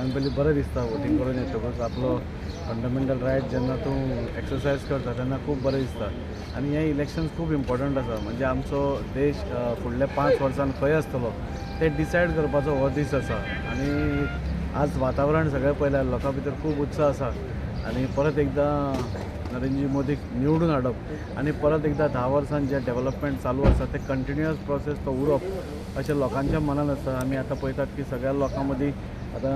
सगळ्यान पयलीं बरें दिसता वोटींग करून येतकूच. आपलो फंडामेंटल रायट जेन्ना तूं एक्सरसायज करता तेन्ना खूब बरें दिसता. आनी हें इलेक्शन खूब इम्पॉर्टंट आसा, म्हणजे आमचो देश फुडल्या 5 वर्सांन खंय आसतलो तें डिसायड करपाचो हो दीस आसा. आनी आज वातावरण सगळें पळयल्यार लोकां भितर खूब उत्साह आसा आनी परत एकदां नरेंद्र मोदीक निवडून हाडप आनी परत एकदां 10 वर्सांन जें डेवलपमेंट चालू आसा तें कंटिन्युअस प्रोसेस तो उरप अशें लोकांच्या मनान आसा. आमी आतां पळयतात की सगळ्या लोकां मदीं आतां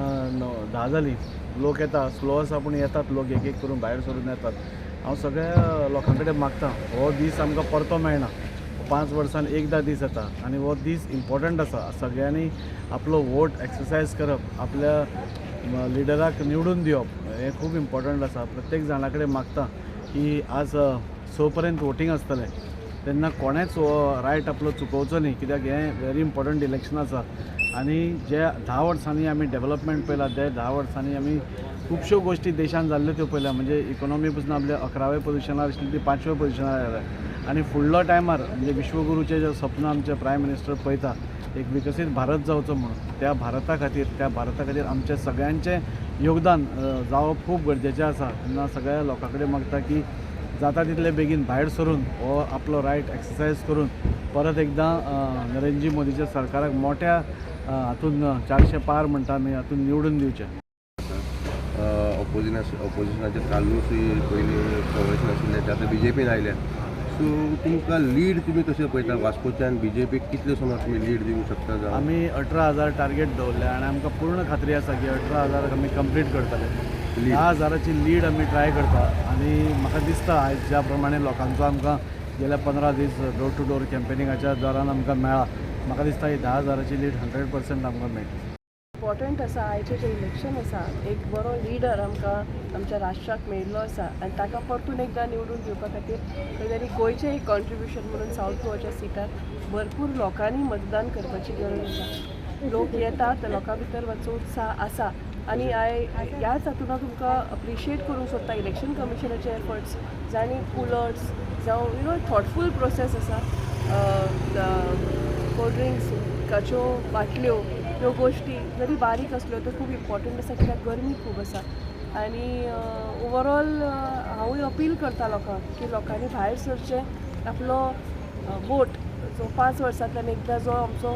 10 जालीं, लोक येता, स्लो आसा पूण येतात लोक, एक एक करून भायर सरून येतात. हांव सगळ्या लोकां कडेन मागता, हो दीस आमकां परतो मेळना, 5 वर्सांन एकदां दीस येता आनी हो दीस इम्पॉर्टंट आसा. सगळ्यांनी आपलो वोट एक्सरसायज करप, आपल्या लिडराक निवडून दिवप हें खूब इम्पॉर्टंट आसा. प्रत्येक जाणा कडेन मागता की आज 6 पर्यंत वोटींग आसतलें तेन्ना कोणेंच हो रायट आपलो चुकोवचो न्ही, कित्याक हें व्हेरी इम्पॉर्टंट इलेक्शन आसा. आनी जे 10 वर्सांनी आमी डेवलपमेंट पळयला, ते 10 वर्सांनी आमी खुबश्यो गोश्टी देशान जाल्ल्यो त्यो पळयल्या. म्हणजे इकोनॉमी पसून आपल्या 11व्या पोजिशनार आशिल्ली ती 5व्या पोजिशनार आयल्या. आनी फुडलो टायमार म्हणजे विश्वगुरूचें जें स्वप्न आमचे प्रायम मिनिस्टर पळयता, एक विकसीत भारत जावचो म्हणून, त्या भारता खातीर आमचें सगळ्यांचें योगदान जावप खूब गरजेचें आसा. तेन्ना सगळ्या लोकां कडेन मागता की जाता तितले बेगीन भायर सरून हो आपलो रायट एक्सरसायज करून परत एकदां नरेंद्र मोदीच्या सरकाराक मोठ्या हातून 400 पार म्हणटा आमी हातून निवडून दिवचें. ऑपोजिशनाचे कालूच पयलीं काँग्रेसीन आशिल्ले ते आतां बीजेपीन आयल्या, सो तुमकां लीड तुमी कशें पळयता वास्कोच्यान बीजेपीक कितले सुमार तुमी लीड दिवंक शकता? आमी 18,000 टार्गेट दवरल्या आनी आमकां पूर्ण खात्री आसा की 18,000 आमी कंप्लीट करतले. 10,000ची लीड आमी ट्राय करता आनी म्हाका दिसता आयज ज्या प्रमाणे लोकांचो आमकां गेल्या 15 दीस डोर टू डोर कॅम्पेनिंगाच्या दौरान आमकां मेळ्ळा, म्हाका दिसता ही 10,000ची लीड 100% आमकां मेळटली. इम्पॉर्टंट आसा आयचें जें इलेक्शन आसा, एक बरो लिडर आमकां आमच्या राष्ट्राक मेळिल्लो आसा आनी ताका परतून एकदां निवडून दिवपा खातीर खंय तरी गोंयचें एक कॉन्ट्रिब्युशन म्हणून सावथ गोवाच्या सिटार भरपूर लोकांनी मतदान करपाची गरज आसा. लोक येतात, लोकां भितर मातसो उत्साह आसा आनी ह्याच हातून हांव तुमकां अप्रिशिएट करूंक सोदता इलेक्शन कमिशनाचे एफर्ट्स, जांणी कुलर्स जावं you know thoughtful process आसा, कोल्ड ड्रिंक्स उदकाच्यो बाटल्यो, ह्यो गोश्टी जरी बारीक आसल्यो त्यो खूब इम्पॉर्टंट आसा कित्याक गरमी खूब आसा. आनी ओवरऑल हांवूय अपील करता लोकांक की लोकांनी भायर सरचें, आपलो वोट जो 5 वर्सांतल्यान एकदां जो आमचो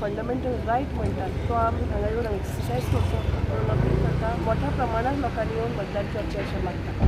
फंडामेंटल रायट म्हणटात तो आमी हांगा येवन एक्सरसायज करचो म्हणून अपील करता. मोठ्या प्रमाणात लोकांनी येवन मतदान करचें अशें मागता.